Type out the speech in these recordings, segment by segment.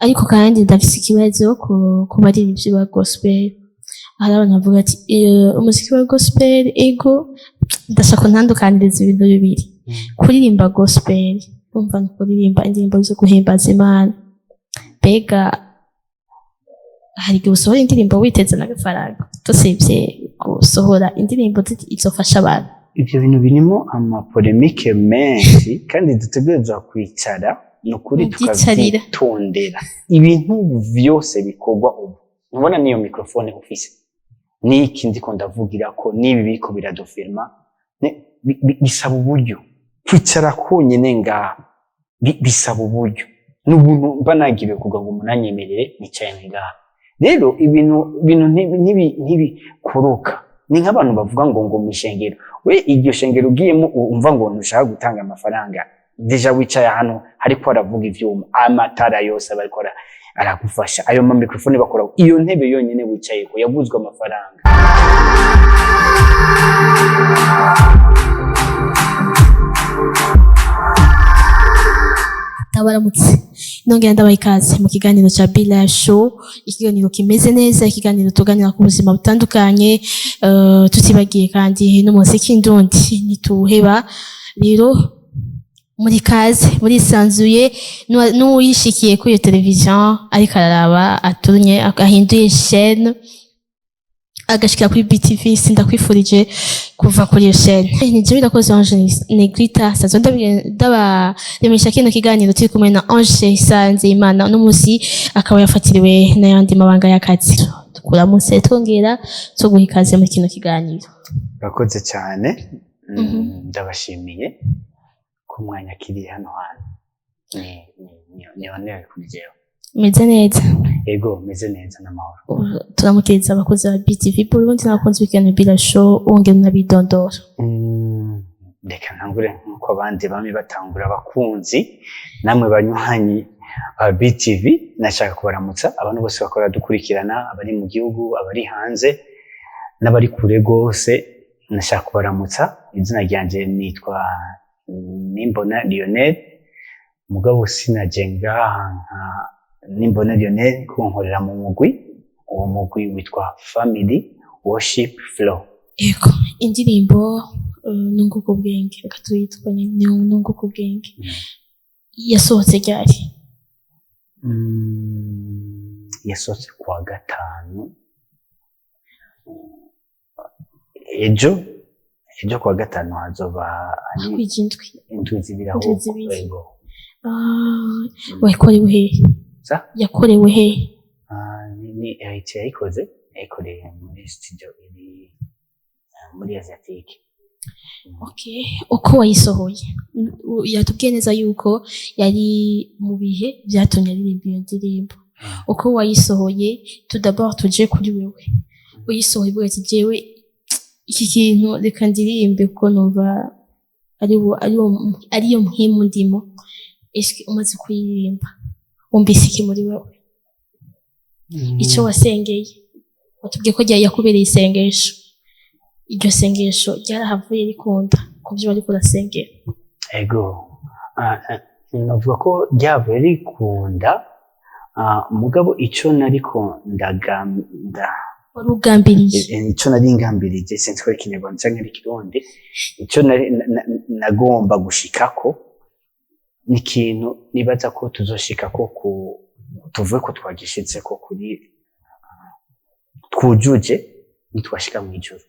Ariko kandi ndafise ikibazo ku baririmbyi ba gospel. Hari abantu bavuga ati: "Umuziki wa gospel." Ego, ndashaka ntandukaniriza ibintu bibiri. Kuririmba gospel, umva, ni kuririmba indirimbo zo guhimbaza Imana. Mbega hari igihe usohora indirimbo witeze n'agafaranga, dusibye gusohora indirimbo izofasha abantu? Ibyo bintu birimo ama polémiques menshi, kandi dutegerezwa kwicara, ni ukuri, Kubyicarira. tukavyitondera. Ibintu vyose bikorwa ubu, ntubona n'iyo microphone ufise, n'iki ndiko ndavugira ko, n'ibi biriko biradufilma, bisaba uburyo. Kwicara konyene ngaha bisaba uburyo. N'ubuntu mba nagiriwe kugira ngo umuntu anyemerere nicaye ngaha. Rero ibintu ntibikoroka. Ni nk'abantu bavuga ngo mw'ishengero, we iryo shengero ugiyemo, umva ngo ntushaka gutanga amafaranga. Déjà wicaye ahantu hariko haravuga ivyuma, amatara yose aba ariko aragufasha, ayo ma microphone bakora, iyo ntebe yonyene wicayeko yaguzwe amafaranga. Ndabaramutse, nongera ndabaha ikaze mu kiganiro cya Be Live Show, ikiganiro kimeze neza, ikiganiro tuganira ku buzima butandukanye, tutibagiye kandi n'umuziki ndundi ntituwuheba. Rero muri kaze, murisanzuye. N'uwishikiye kuri iyo televiziyo ariko araraba, atunye ahinduye chaîne agashikira kuri BTV, sindakwifurije kuva kuri iyo chaîne. Ni jewe Irakoze Ange Negrita, sanzwe ndabaremesha kino kiganiro turi kumwe na Ange Sanzimana. Uno munsi akaba yafatiriwe n'ayandi mabanga y'akazi. Tukuramutse, twongera tuguha ikaze muri kino kiganiro. Urakoze cyane. Ndabashimiye ko mwanyakiriye hano hantu. Ni honneur kuri jewe. Meze neza? Ego, meze neza n'amahoro. Turamukiriza abakozi ba BTV Burundi n'abakunzi b'ikiganiro Be Live Show, wongera unabidondora. Reka ntangure nk'uko abandi bamwe batangura. Abakunzi namwe banywanyi ba BTV, nashaka kubaramutsa, abantu bose bakora dukurikirana, abari mu gihugu, abari hanze n'abari kure rwose, nashaka kubaramutsa. Izina ryanje nitwa Nimbona Lionel, mugabo sinaje ngaha nka Nimbona Lionel, kuko nkorera mu mugwi. Uwo mugwi witwa Family Worship Flow. Ego, indirimbo Nunguka Ubwenge, reka tuyitwa ni Nunguka Ubwenge, yasohotse ryari? Yasohotse kuwa gatanu, ejo kuwa gatanu hazoba ari Hakwije indwi. Indwi 2 Indwi ahubwo. 2. Ego. Ah, wakorewe hehe? Sa? Yakorewe hehe? Ah, ni Heritier yayikoze, yayikoreye muri studio iri muri Asiatique. Okay, uko wayisohoye, yatubwiye neza yuko yari mu bihe byatumye aririmba iyo ndirimbo. Uko wayisohoye, tout d'abord tuje kuri wewe, uyisohoye uvuga ati: "Jewe iki kintu reka ndirimbe kuko numva ariyo mpwemu ndimo." Eske umaze kuyiririmba wumvise iki muri wewe? Ico wasengeye, watubwiye ko yakubereye isengesho, iryo sengesho ryarahavuye rikunda ku byo wariko urasengera? Ego. Ah, navuga ko ryavuye rikunda, mugabo ico nariko ndaganda Wari ugambiriye? Ico nari ngambirije, sinzi ko ari Ikinyarwanda canke ari Ikirundi, ico nari nagomba gushikako ni ikintu nibaza ko tuzoshikako, ku tuvuge ko twagishitseko kuri twujuje nitwashika mw'ijuru.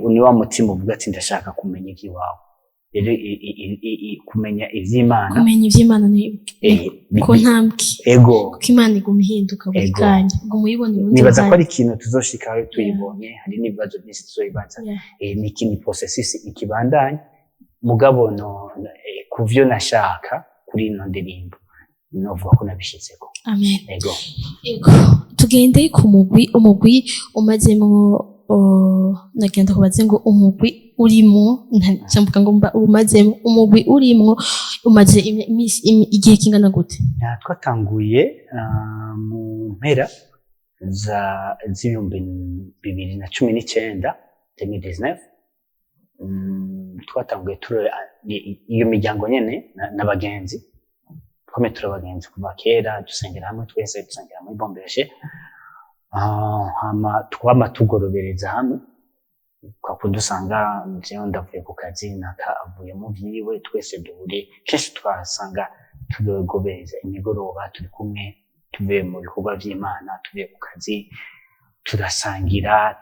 Ni wa mutima uvuga ati: "Ndashaka kumenya ivy'iwawe." Rero kumenya ivy'Imana, Kumenya ivy'Imana ni ku ntambwe, ego. kuko Imana iguma ihinduka buri kanya, uguma uyibona urundi Nibaza ko ruhande. ari ikintu tuzoshikaho tuyibonye. Hari n'ibibazo byinshi tuzobibaza. Ni ikintu processus ikibandanya, mugabo no, ku vyo nashaka kuri ino ndirimbo, novuga ko nabishitseko. Amen. Ego. Ego, tugende ku mugwi. Umugwi umazemo, nagenda kubaze ngo umugwi urimo, mvuga ngo umazemo, umugwi urimo umaze igihe kingana gute? Twatanguye mu mpera za z'ibihumbi 2019, 2019. Twatanguye turi iyo miryango nyene n'abagenzi. Twame turi abagenzi kuva kera, dusengera hamwe twese, dusengera muri Bombeje. Hama twama tugorobereza hamwe kwa usanga jewe ndavuye ku kazi, naka avuye mu vyiwe, twese duhure. Kenshi twasanga tugobereza imigoroba turi kumwe, tuvuye mu bikorwa vy'Imana, tuvuye ku kazi, turasangira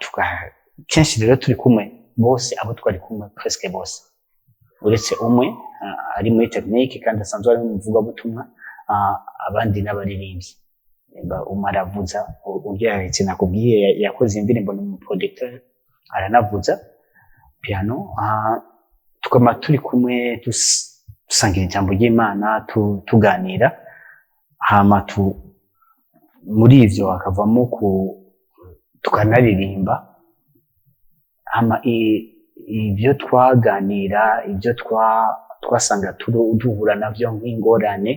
kenshi rero turi kumwe bose, abo twari kumwe presque bose uretse umwe ari muri technique kandi asanzwe ari umuvugabutumwa, abandi n'abaririmbyi. Umwe aravuza, urya yaretse nakubwiye yakoze indirimbo ni umuproducteur, aranavuza piano. Tukaba turi kumwe dusangira ijambo ry'Imana, tuganira. Hama muri ivyo hakavamo ku tukanaririmba. Hama ibyo twaganira, ibyo twasanga duhura navyo nk'ingorane,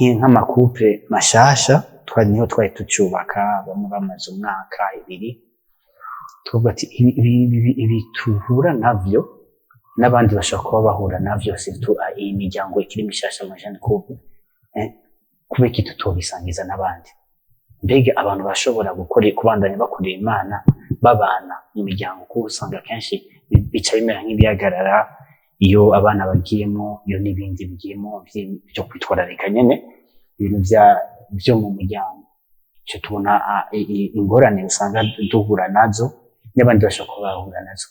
nk'ama couple mashasha, twari niho twari tucubaka, bamwe bamaze umwaka, 2, tuvuga ati ibi tuhura navyo n'abandi bashobora kuba bahura navyo, surtout iyi miryango ikiri mishasha, ama jeune couple, kubera iki tutobisangiza n'abandi? Mbega abantu bashobora gukora, kubandanya bakorera Imana, babana mu miryango? Kuko usanga kenshi bica bimera nk'ibihagarara iyo abana bagiyemo, iyo n'ibindi bigiyemo byo kwitwararika nyene ibintu vyo mu muryango. Ico tubona ingorane usanga duhura nazo n'abandi bashobora kuba bahura nazo.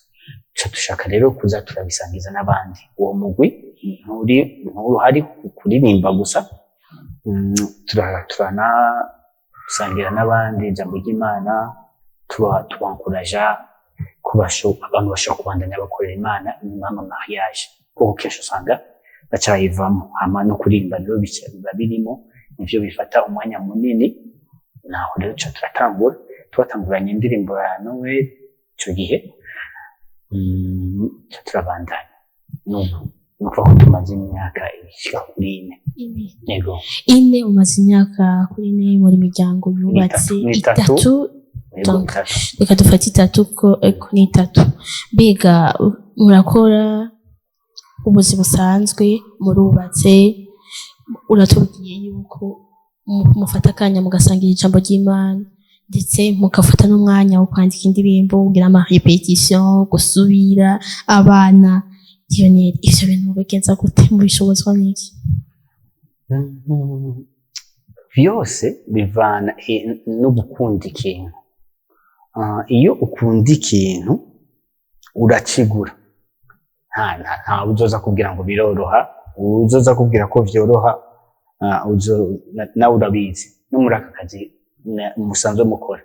Ico dushaka rero kuza turabisangiza n'abandi. Uwo mugwi nturi ntuhari kuririmba gusa, turanasangira n'abandi ijambo ry'Imana, tubankuraja ko abantu bashobora kubandanya bakorera Imana inyuma y'ama mariage, kuko kenshi usanga baca bayivamo. Hama no kuririmba rero biba birimo, nivyo bifata umwanya munini. Naho rero tuca turatangura, twatanguranye indirimbo ya Noel ico gihe, tuca turabandanya n'ubu. Ni ukuvuga ko tumaze imyaka ishika kuri 4. 4. Yego. 4, umaze imyaka kuri 4 muri miryango yubatse. Ni 3. 3. Yego. Donc, 3. Reka dufate 3 ko eko ni 3. Mbega murakora ubuzima busanzwe, murubatse, uratubwiye yuko mufata akanya mugasangira ijambo ry'Imana, ndetse mugafata n'umwanya wo kwandika indirimbo, kugira ama répétition, gusubira abana. Lionel, ivyo bintu mubigenza gute? Mubishobozwa n'iki? Vyose bivana no gukunda ikintu. Iyo ukunda ikintu uracigura. Nta uzoza kubwira ngo biroroha, uzoza kubwira ko vyoroha, nawe urabizi no muri aka kazi musanzwe mukora,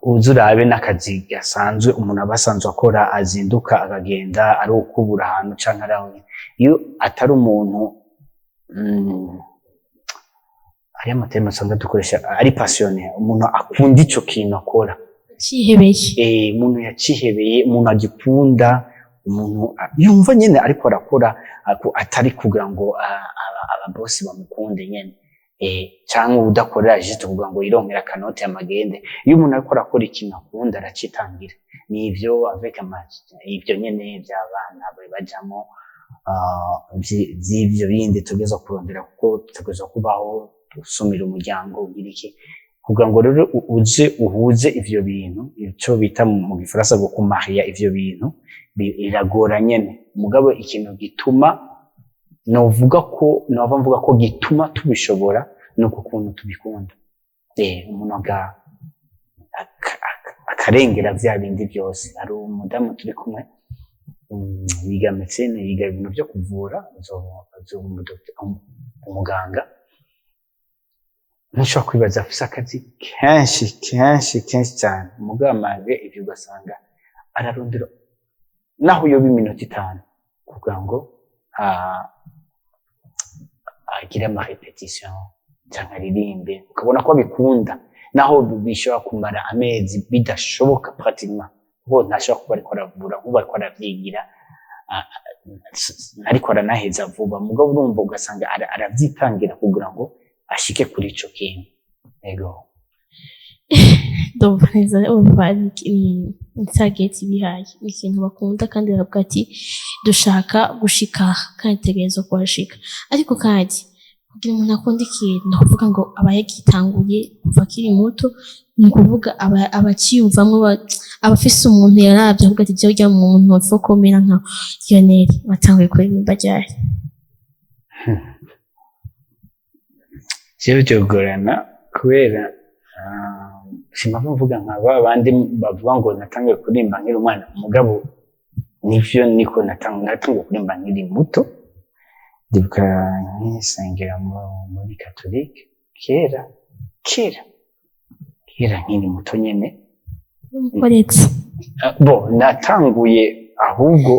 uze urabe n'akazi gasanzwe umuntu aba asanzwe akora, azinduka akagenda ari ukubura ahantu canke ari aho, iyo atari umuntu, hariyo ama terme usanga dukoresha, ari passionné, umuntu akunda ico kintu akora. Cihebeye. Umuntu yacihebeye, umuntu agikunda, umuntu yumva nyene ariko arakora atari kugira ngo ababosi bamukunde nyene, canke udakorera juste kugira ngo yironkere akanoti amagende. Iyo umuntu ariko arakora ikintu akunda aracitangira. Nivyo avec ivyo nyene vy'abana bajamo, vy'ivyo bindi tugeza kurondera, kuko tutegerezwa kubaho, gusumira umuryango, ugira iki, kugira ngo rero uze uhuze ivyo bintu, ico bita mu gifaransa ngo kumariya ivyo bintu, biragora nyene. Mugabo ikintu gituma novuga ko nova mvuga ko gituma tubishobora ni uko ukuntu tubikunda, umuntu akarengera vya bindi byose. Hari umudamu turi kumwe, yiga médecine, yiga ibintu vyo kuvura, azoba umuganga. Ntushobora kwibaza, afise akazi kenshi kenshi kenshi cyane, mugabo malgré ivyo ugasanga ararondera naho yoba iminota 5 kugira ngo agire ama répétition canke aririmbe, ukabona ko abikunda, naho bishobora kumara amezi bidashoboka pratiquement, kuko ntashobora kuba ariko aravura nkubu ariko aravyigira, ariko aranaheza vuba. Mugabo urumva ugasanga aravyitangira kugira ngo ashike kuri ico kintu. Ego. Ndumva neza, urumva ni target bihaye, ni ikintu bakunda, kandi baravuga ati dushaka gushika aha kandi tegerezwa kuhashika. Ariko kandi Kugira umuntu akunda ikintu, ni ukuvuga ngo aba yagitanguye kuva akiri muto, ni ukuvuga aba aciyumvamwo, aba afise umuntu yaravye avuga ati: "Jewe urya muntu faut komera nka Lionel." Watanguye kuririmba ryari? Jewe byogorana kubera simpamvu mvuga nka ba bandi bavuga ngo natanguye kuririmba nkiri umwana. Mugabo nivyo, niko natanguye kuririmba nkiri muto. Ndibuka nkisengera muri katolike kera kera kera, nkiri muto nyene. Umukoretse? Ah, bo natanguye ahubwo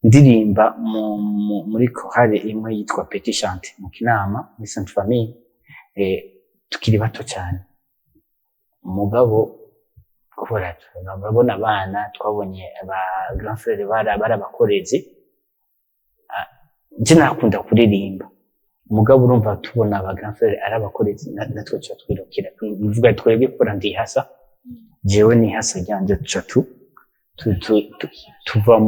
ndirimba muri chorale imwe yitwa Petit Chante mu Kinama, muri Sainte Famille, tukiri bato cyane. Mugabo kubera urabona abana, twabonye aba grand frère bari abakorezi. Ah, je nakunda kuririmba, mugabo urumva tubona aba grand frère ari abakorezi, natwe tuca twirukira. Mvuga twebwe kubera ndihasa, jewe nihasa ryanje, tuca tu tu- tu- tu- tuva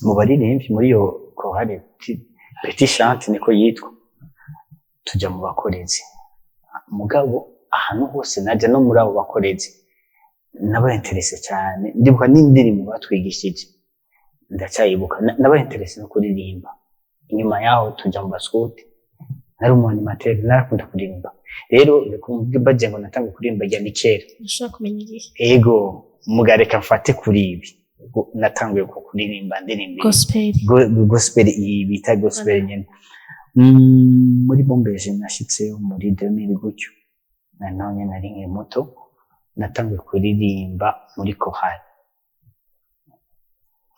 mu baririmbyi muri iyo chorale Petit Chante niko yitwa, tuja mu bakorezi. Mugabo ahantu hose naja, no muri abo bakorezi, naba intéressé cyane. Ndibuka n'indirimbo batwigishije, ndacyayibuka. Naba intéressé no kuririmba. Inyuma yaho tuja mu baskuti, nari umu animateur, narakunda kuririmba. Rero baje ngo natanguye kuririmba rya ni kera. Ushobora kumenya igihe? Ego, mugareka mfate kuri ibi. Natanguye ku kuririmba ndirimba Gospel? Gospel, iyi bita gospel nyene. Muri bombeje nashitse muri 2000 gutyo, na none nari nkiri muto. Natanguye kuririmba muri chorale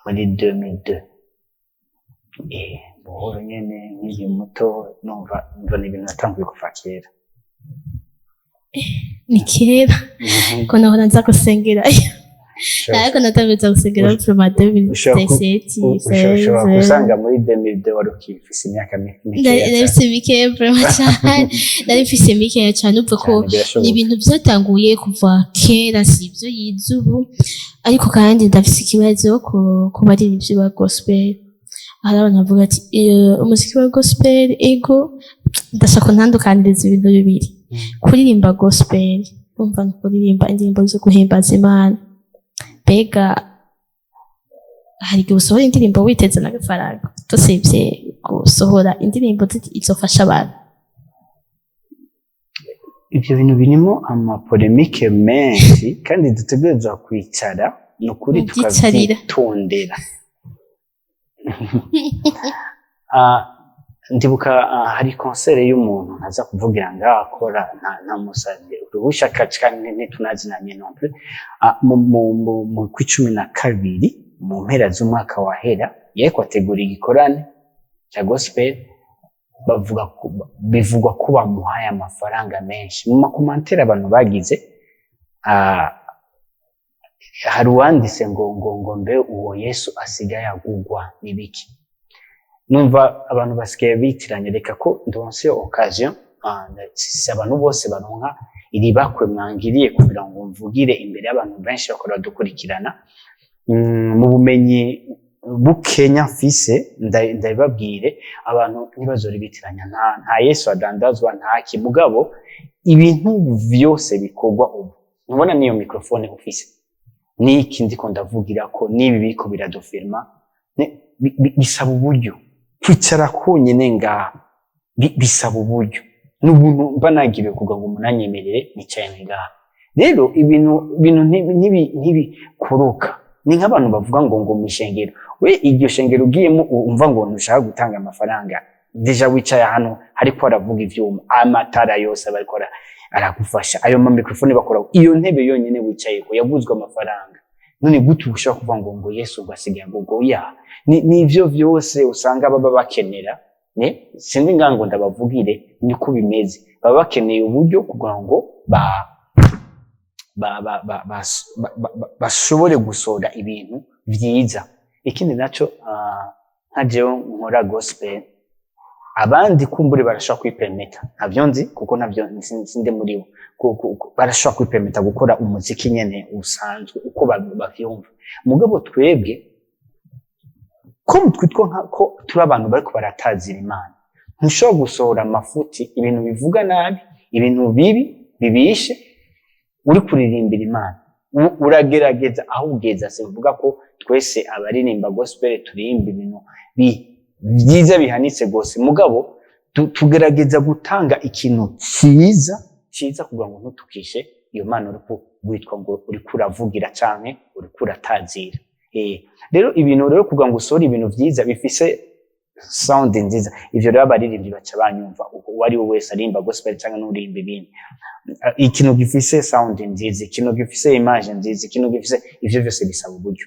muri 2002, buhoro nyene, nkiri muto. Numva ni ibintu natanguye kuva kera. Ni kera. Ko nahora nza gusengerayo, ariko natanguye nza gusengera vraiment 2017. Ushobora gusanga muri 2002 wari ukifise imyaka mikeya. Nari mfise mikeya vraiment cyane, nari mfise mikeya cyane. Upfa ko cyane, birashoboka. Ni ibintu byatanguye kuva kera, si ibyo yize ubu. Ariko kandi ndafise ikibazo ku baririmbyi ba gospel. Hari abantu bavuga ati: "Umuziki wa gospel." Ego, ndashaka ntandukaniriza ibintu bibiri. Kuririmba gospel, umva, ni kuririmba indirimbo zo guhimbaza Imana. Mbega hari igihe usohora indirimbo witeze n'agafaranga, dusibye gusohora indirimbo izofasha abantu? Ibyo bintu birimo ama polémiques menshi, kandi dutegerezwa kwicara, ni ukuri, Mubyicarira. tukavyitondera. Ndibuka hari concert y'umuntu ntaza kuvugira ngaho akora, ntamusabye uruhusha kandi ntitunazinanye non plus. Mu kw'icumi na kabiri, mu mpera z'umwaka wahera, yariko ategura igikorane cya gospel. Bavuga bivugwa ko bamuhaye amafaranga menshi. Mu ma commentaires abantu bagize, hari uwanditse ngo mbe uwo Yesu asigaye agugwa n'ibiki? Numva abantu basigaye bitiranya. Reka ko ndonse occasion, si abantu bose baronka iri bakwe mwangiriye kugira ngo mvugire imbere y'abantu benshi bakora badukurikirana. Mu bumenyi bukenya mfise, ndabibabwire abantu ntibazore bitiranya. Nta Yesu adandazwa, nta ki. Mugabo ibintu vyose bikorwa ubu, ntubona niyo microphone ufise, niki ndiko ndavugira ko, n'ibi biriko biradufilma, bisaba uburyo. Kwicara konyene ngaha bisaba uburyo n'ubuntu mba nagiriwe kugira ngo umuntu anyemerere nicaye ngaha. Rero ibintu ntibikoroka. Ni nk'abantu bavuga ngo mw'ishengero, we iryo shengero ugiyemo, umva ngo ntushaka gutanga amafaranga. Déjà wicaye ahantu hariko haravuga ivyuma, amatara yose aba ariko aragufasha, ayo ma microphone bakora, iyo ntebe yonyene wicayeko yaguzwe amafaranga. None gute ushobora kuvuga ngo Yesu ngo asigaye ngo ya ni ivyo vyose usanga baba bakenera? Ne sindi ngango ndabavugire, niko bimeze. Baba bakeneye uburyo kugira ngo ba ba ba ba ba ba ba bashobore gusohora ibintu vyiza. Ikindi naco, nka jewe nkora gospel, abandi kumbure barashobora kwipermeta, ntavyo nzi kuko ntavyo sindi muri bo. Barashobora kwipermeta gukora umuziki nyene usanzwe uko bavyumva. Mugabo twebwe Ko twitwa nka ko turi abantu bariko baratazira Imana, ntushobora gusohora amafuti, ibintu bivuga nabi, ibintu bibi bibishe, uri kuririmbira Imana. Uragerageza aho ugeza. Simvuga ko twese abaririmba gospel turirimba ibintu byiza bihanitse gose, mugabo tugerageza gutanga ikintu cyiza cyiza kugira ngo ntutukishe iyo mana uri witwa ngo uriko uravugira canke uriko uratazira. Rero ibintu rero kugira ngo usohore ibintu vyiza bifise sound nziza, ivyo rero abaririmbyi baca banyumva, uwo ari we wese aririmba gospel canke n'uririmba ibindi. Ikintu gifise sound nziza, ikintu gifise image nziza, ikintu gifise ivyo vyose bisaba uburyo.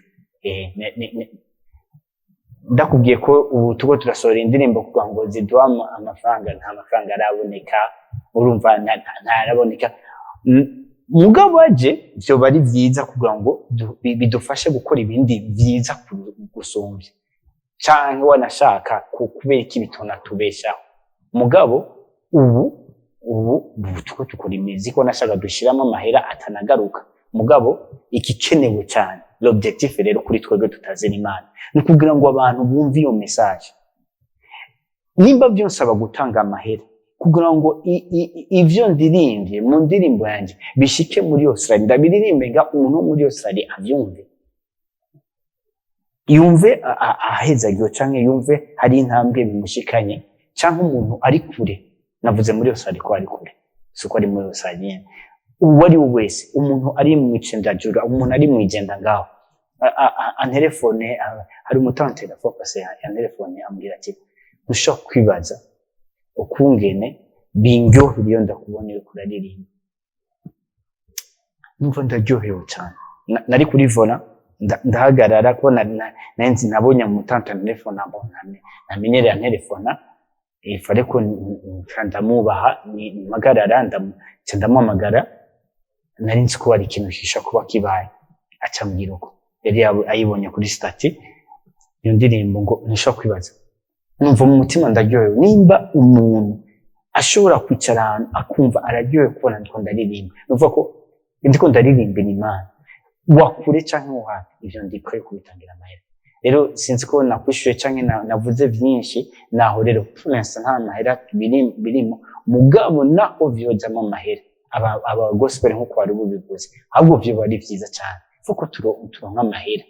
Ndakubwiye ko ubu turiko turasohora indirimbo kugira ngo ziduhe amafaranga, nta mafaranga araboneka. Urumva, ntaraboneka. Mugabo aje vyoba ari vyiza kugira ngo bidufashe gukora ibindi vyiza gusumvya, canke wanashaka kubera iki bitona tubeshaho. Mugabo ubu turiko dukora imiziki, wanashaka dushiramo amahera atanagaruka. Mugabo igikenewe cyane, l'objectif rero kuri twebwe tutazira Imana, ni kugira ngo abantu bumve iyo message. Nimba vyonsaba gutanga amahera kugira ngo ivyo ndirimbye mu ndirimbo yanje bishike muri Australia, ndabiririmbe nga umuntu wo muri Australia avyumve, yumve ahezagiwe, canke yumve hari intambwe bimushikanye, canke umuntu ari kure, navuze muri Australia ko ari kure, siko ari muri Australia nyene, uwo ari we wese, umuntu ari mw'icendajuru, umuntu ari mw'igenda ngaho, antelefone. Hari umutante la fois passée antelefone, ambwira ati: "Ntushobora kwibaza ukungene bindyohera iyo ndakubona uriko uraririmba." Numva ndaryohewe cyane. Nari kuri volant, ndahagarara ko nari nzi nabonye umutante antelefona, namenyereye antelefona, il ko ndamubaha, mpagarara, nca ndamuhamagara. Nari nzi ko hari ikintu gishobora kuba kibaye. Aca ambwira uko yari ayibonye kuri statut iyo ndirimbo, ngo ntushobora kwibaza. Numva mu mutima ndaryohewe. Nimba umuntu ashobora kwicara ahantu akumva araryohewe kubona ndiko ndaririmba, nuvuga ko ndiko ndaririmbira Imana, wa kure canke wo hafi, ivyo ndikwiye kubitangira amahera. Rero sinzi ko nakwishuye canke navuze vyinshi. Naho rero pour l'instant nta mahera birimo, mugabo naho vyojamwo amahera, aba gospel nkuko wari bubivuze, ahubwo vyoba ari vyiza cane kuko turonka amahera,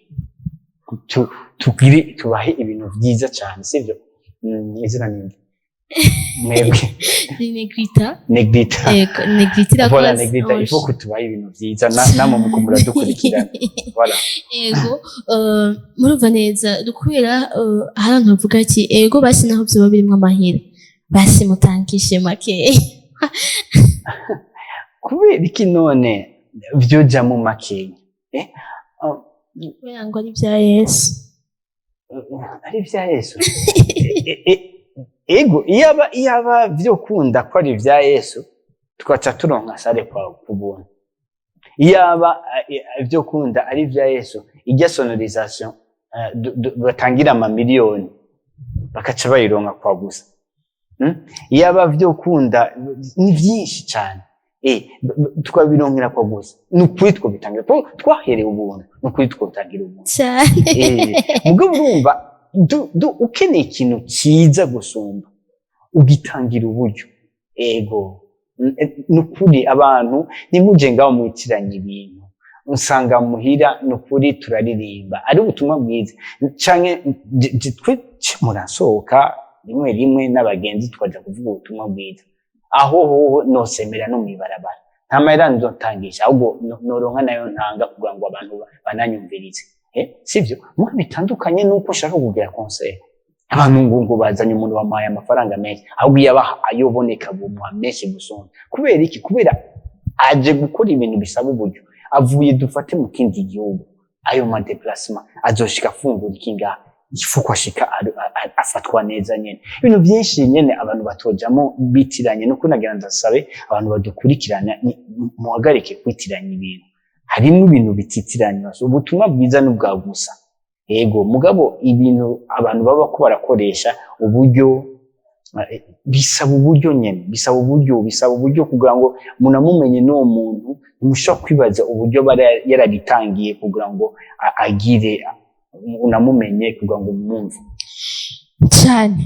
tugire tubahe ibintu vyiza cane, sivyo? Izina ninde mwebwe? Ni Negrita. Negrita. Ego, Negrita. Voilà. Irakoze. Negrita, il faut ko tubahe ibintu vyiza, namwe muko muradukurikirana, voilà. Ego, murumva neza, kubera hari abantu bavuga ati: "Ego basi naho vyoba birimwo amahera, basi mutangishe makeya." Kubera iki none vyojamwo makeya? Kubera ngo ari ibya Yesu. Ari ivya Yesu. Ego, iyaba vyokunda ko ari ivya Yesu, tugaca turonka salle kwa ku buntu. Iyaba vyokunda ari ivya Yesu, irya sonorisation batangira amamiliyoni bakaca bayironka kwa gusa. Iyaba vyokunda ni vyinshi cane, tukabironkera kwa gusa, ni ukuri twobitangira. Twaherewe ubuntu, ni ukuri twotangira ubuntu. Cyane. Mugabo urumva, ukeneye ikintu cyiza gusumba, ugitangira uburyo. Ego, ni ukuri abantu ntimuje ngaho mwitiranye ibintu. Usanga muhira, ni ukuri turaririmba ari ubutumwa bwiza, canke twe murasohoka rimwe rimwe n'abagenzi tukaja kuvuga ubutumwa bwiza. Aho hoho nosemera no mw'ibarabara, nta mahera nzotangisha, ahubwo noronka nayo ntanga kugira ngo abantu bananyumvirize. Sivyo? Muga bitandukanye nuko ushaka kugira concert, abantu ngo bazanye umuntu bamuhaye amafaranga menshi, ahubwo iyo abaha ayoboneka bumuha menshi gusumba. Kubera iki? Kubera aje gukora ibintu bisaba uburyo, avuye dufate mu kindi gihugu, ayo ma déplacement, azoshika afungura iki ngaha, ifu ko ashika afatwa neza nyene. Ibintu byinshi nyene abantu batojamo bitiranye. Nuko nagira ndasabe abantu badukurikirana, muhagarike kwitiranya ibintu. Harimo ibintu bititiranywa. Ubutumwa bwiza ni ubwa gusa, yego, mugabo ibintu abantu baba ko barakoresha uburyo, bisaba uburyo nyene, bisaba uburyo, bisaba uburyo kugira ngo munamumenye n'uwo muntu. Ntimushobora kwibaza uburyo bara yarabitangiye kugira ngo agire. unamumenye, kugira ngo umwumve. Cyane.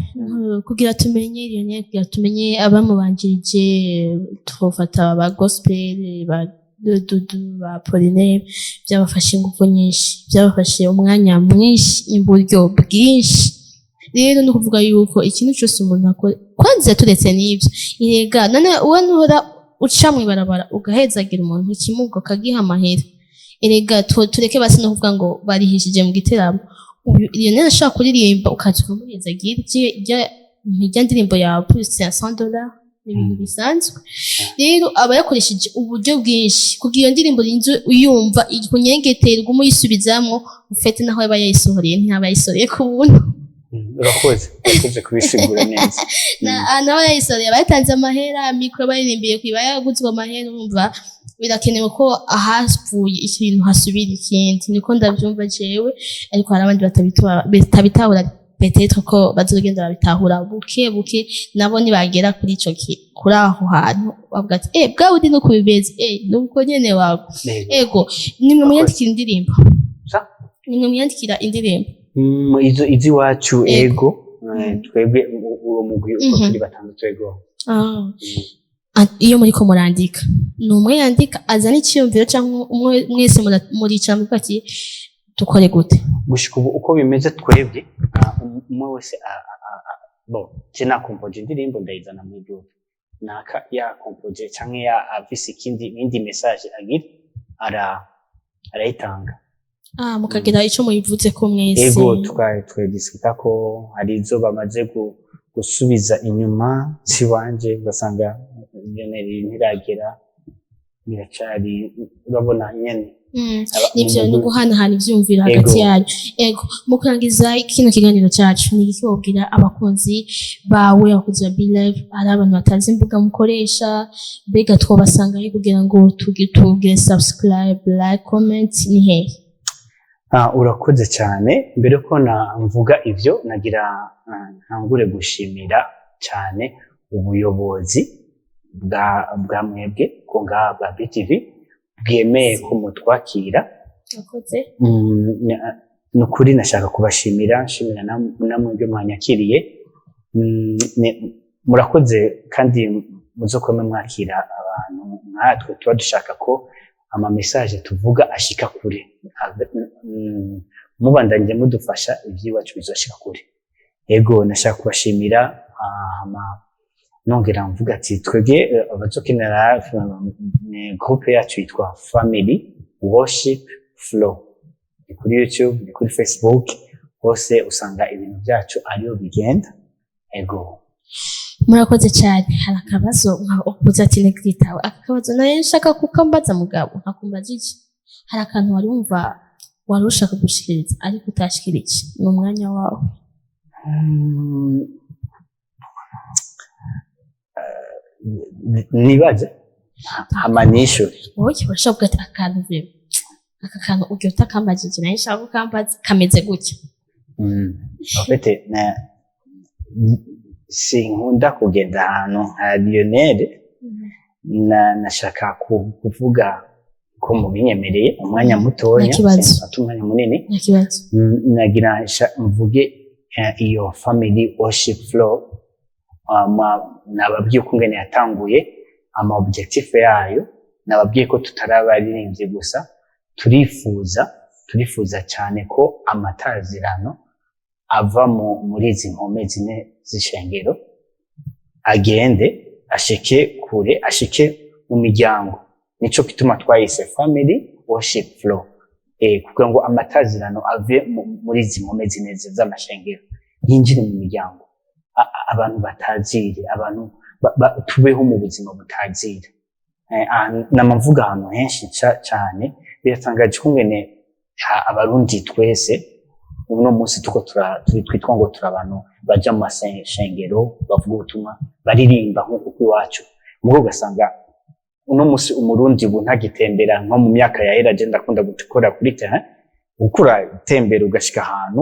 Kugira tumenye Lionel, kugira tumenye abamubanjirije, twofata ba gospel, ba Dudu, ba Pauline, byabafashe ingufu nyinshi, byabafashe umwanya mwinshi, uburyo bwinshi. Rero ni ukuvuga yuko ikintu cyose umuntu akora, kwanza turetse n'ibyo, erega none uwo nuhora uca mw'ibarabara ugahezagira umuntu ikimuga, ukagiha amahera, erega tureke basi no kuvuga ngo barihishije mu giteramo. Uyu Lionel ashobora kuririmba, ukaza ukamuhezagira ijya ndirimbo yawe plus $500, ni ibintu bisanzwe. Rero aba yakoresheje uburyo bwinshi kugira iyo ndirimbo inzu uyumva ikunyengetera, ugume uyisubizamwo ufite naho yaba yayisohoreye, ntiyaba yayisohoreye ku buntu. Urakoze kubisigura neza. Naho yayisohoreye, aba yatanze amahera, micro baririmbiye kwiba yaguzwe amahera. Urumva birakenewe ko ahavuye ikintu hasubira ikindi, niko ndavyumva jewe. Ariko hari abandi batabitahura, peut-être ko bazogenda babitahura buke buke, nabo nibagera kuri ico kuri aho hantu bavuga ati: "Eh, bwa bundi nuko bimeze, eh, nuko nyene wawe." Yego. Ego, nimwe muyandikira indirimbo? Sa? Nimwe muyandikira indirimbo? Izo iziwacu? Ego. Ego. Twebwe uwo mugwi uko turi batandatu, ego. Ah. Iyo muriko murandika, ni umwe yandika azana icyiyumviro, cyangwa umwe mwese muricara muvuga ati: "Dukore gute?" Gushika ubu uko bimeze, twebwe umwe wese bo je nakompoje indirimbo, ndayizana muri group, naka yakompoje canke ya afise ikindi indi message agira, arayitanga. Ah, mukagira ico muyivuze ko mwese. Ego, twediscuta ko hari izo bamaze gusubiza inyuma siwanje, ugasanga nyene ntiragera, biracari, urabona nyene. Nivyo, no guhanahana ivyumviro hagati yanyu. Ego, mu kurangiza kino kiganiro cacu, ni iki wobwira abakunzi bawe, abakunzi ba Be Live? Hari abantu batazi imbuga mukoresha, mbega twobasanga he kugira ngo tugire subscribe, like, comment, ni hehe? Ah, urakoze cyane. Mbere ko na mvuga ivyo, nagira ntangure gushimira cyane ubuyobozi bwa mwebwe ko ngaha bwa BTV bwemeye ko mutwakira. Urakoze. Ni ukuri nashaka kubashimira, nshimira namwebwe mwanyakiriye. Murakoze kandi muzokome mwakira abantu nkatwe tuba dushaka ko ama message tuvuga ashika kure. Mubandanyije mudufasha, ivy'iwacu bizoshika kure. Ego, nashaka kubashimira, hama nongera mvuga ati twebwe abazokenera, groupe yacu yitwa Family Worship Flow, ni kuri YouTube, ni kuri Facebook, hose usanga ibintu byacu ariyo bigenda. Ego. Murakoze cyane. Hari akabazo nka ukuze ati negritawe, aka kabazo nayo nshaka kukambaza, mugabo nkakumbaza iki: hari akantu wari wumva wari ushaka gushikiriza ariko utashikirije? Ni umwanya wawe. Nibaze hama nishure. Oya, urashobora kuvuga ati akantu vema, aka kantu ugiye utakambajije nayo nshaka kukambaza, kameze gutya. En fait, sinkunda kugenda ahantu nka Lionel, nashaka kuvuga ko mubinyemereye umwanya mutonya. Nta kibazo. Simfata umwanya munini. Nta kibazo. Nagira mvuge iyo Family Worship Flow, nababwiye uko ngene yatanguye, ama objectif yayo, nababwiye ko tutari abaririmbyi gusa, turifuza cyane ko amatazirano ava muri izi nkome zine z'ishengero agende ashike kure, ashike mu miryango. Nico gituma twayise Family Worship Flow, kugira ngo amatazirano ave muri izi nkome zine z'amashengero yinjire mu miryango. Abantu batazire, abantu tubeho mu buzima butazira. Nama mvuga ahantu henshi cane, biratangaje kungene Abarundi twese uno munsi tuko twitwa ngo turi abantu baja mu mashengero, bavuga ubutumwa, baririmba nk'uko kw'iwacu, mugo ugasanga uno munsi Umurundi ubu ntagitembera nko mu myaka yahera. Je ndakunda gukora kuri terrain, ukura utembera ugashika ahantu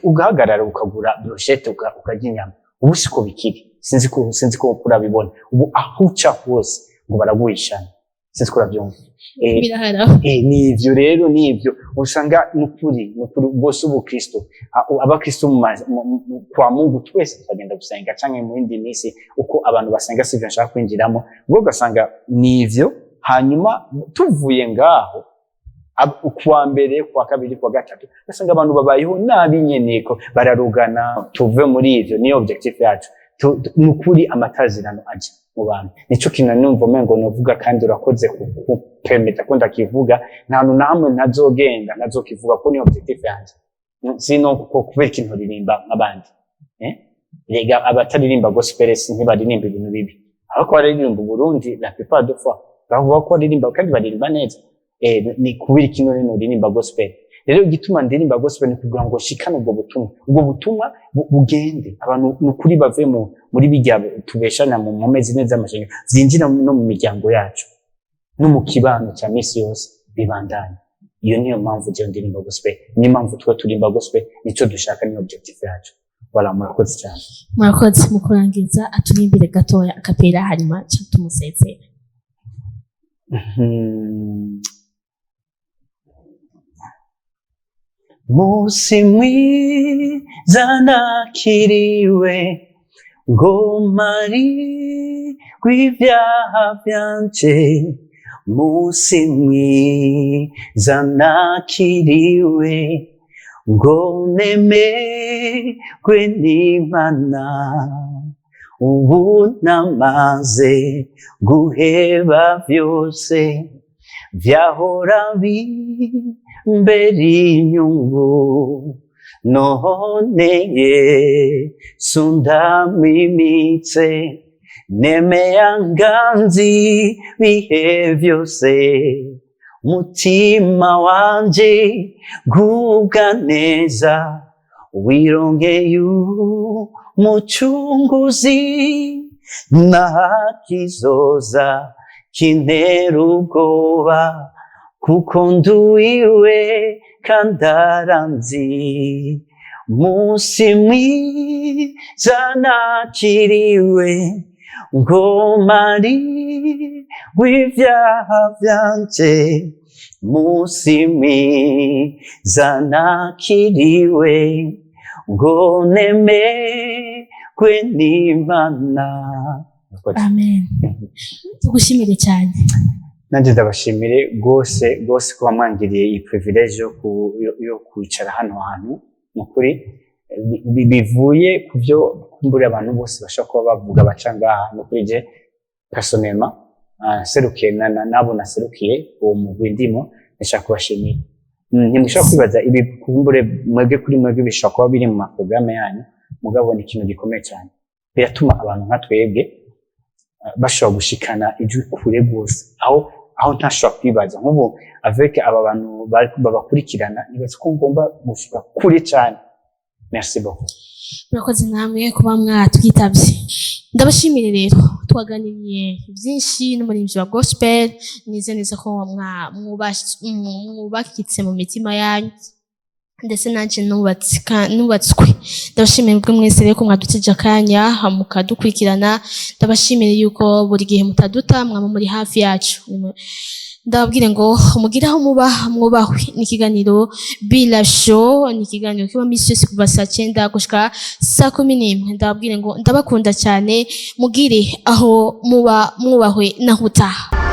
ugahagarara, ukagura brochette, ukarya inyama. Ubu siko bikiri, sinzi ko urabibona. Ubu aho uca hose ngo baraguhishana. Sinzi ko urabyumva. Biraharaho. Nivyo rero, nivyo usanga nukuri bwose ubukristo, abakristo kwa Mungu twese tukagenda gusenga canke mu yindi minsi uko abantu basenga, sivyo nshaka kwinjiramo, ubwo ugasanga nivyo. Hanyuma tuvuye ngaho, kuwa mbere, kuwa kabiri, kuwa gatatu, ugasanga abantu babayeho nabi nyene, ko bararugana. Tuve muri ivyo, niyo objectif yacu. Nukuri amatazirano aje mu bantu, nico kintu numva umengo novuga, kandi urakoze kupermeta ko ndakivuga. Nta hantu na hamwe ntazogenda ntazokivuga, ko niyo objectif yanje. Sino ko kubera ikintu ririmba nk'abandi, eh? Rega abataririmba gospel si ntibaririmba ibintu bibi, ahubwo baririmba Burundi la plupart de fois bavuga ko baririmba kandi baririmba neza. Ni kubera ikintu rino ririmba gospel. Rero igituma ndirimba gospel ni kugira ngo shikane ubwo butumwa, ubwo butumwa bugende, abantu nukuri bave muri bijya tubeshana mu mpome zine z'amashenga, zinjira no mu miryango yacu no mu kibano cya misi yose, bibandanye. Iyo niyo mpamvu jewe ndirimba gospel, niyo mpamvu twe turimba gospel, nico dushaka, niyo objectif yacu. Voilà, murakoze cyane. Murakoze. Mu kurangiza, aturimbire gatoya a cappella, hanyuma ca tumusezera. Musi mwiza nakiriwe ngo marirwe ibyaha byanje, musi mwiza nakiriwe ngo nemerwe n'Imana, ubu namaze guheba byose vyahora bimbera inyungu, none Yesu ndamwimitse, nemeye anganzi bihe byose, mutima wanje gubwa neza, wirongeye umucunguzi, ntakizoza kintera ubwoba, kuko nduwiwe kandi aranzi. Musi mwiza nakiriwe ngo marirwe ibyaha vyanje, musi mwiza nakiriwe ngo nemerwe n'Imana. Amen, tugushimire cyane. Nanjye ndabashimire rwose rwose kuba mwangiriye iyi privilege yo kwicara hano hantu. Ni ukuri bivuye ku byo kumbura abantu bose bashobora kuba bavuga baca ngaha. Ni ukuri je personnellement, nserukiye nabo naserukiye uwo mugwi ndimo, ndashaka kubashimira. Ntimushobora kwibaza ibi, kumbure mwebwe kuri mwebwe bishobora kuba biri mu maporogaramu yanyu, mugabo ni ikintu gikomeye cyane, biratuma abantu nka twebwe bashobora gushikana ijwi kure rwose, aho ntashobora kwibaza. Nk'ubu avec aba bantu babakurikirana, nibaza ko ngomba gushika kure cyane. Merci beaucoup. Murakoze namwe kuba mwatwitabye. Ndabashimire rero, twaganiriye byinshi n'umuririmbyi wa gospel. Nize neza ko mwubakitse mu mitima yanyu, ndetse nanjye nubatswe. Ndabashimiye mwebwe mwese rero ko mwadutije akanya mukadukurikirana. Ndabashimiye yuko buri gihe mutaduta, mwaba muri hafi yacu. Ndababwire ngo mugire aho muba mwubahwe. Ni ikiganiro Bila Show, ni ikiganiro kiba misi yose kuva saa 9 gushika saa 11. Ndababwire ngo ndabakunda cyane, mugire aho muba mwubahwe, naho utaha.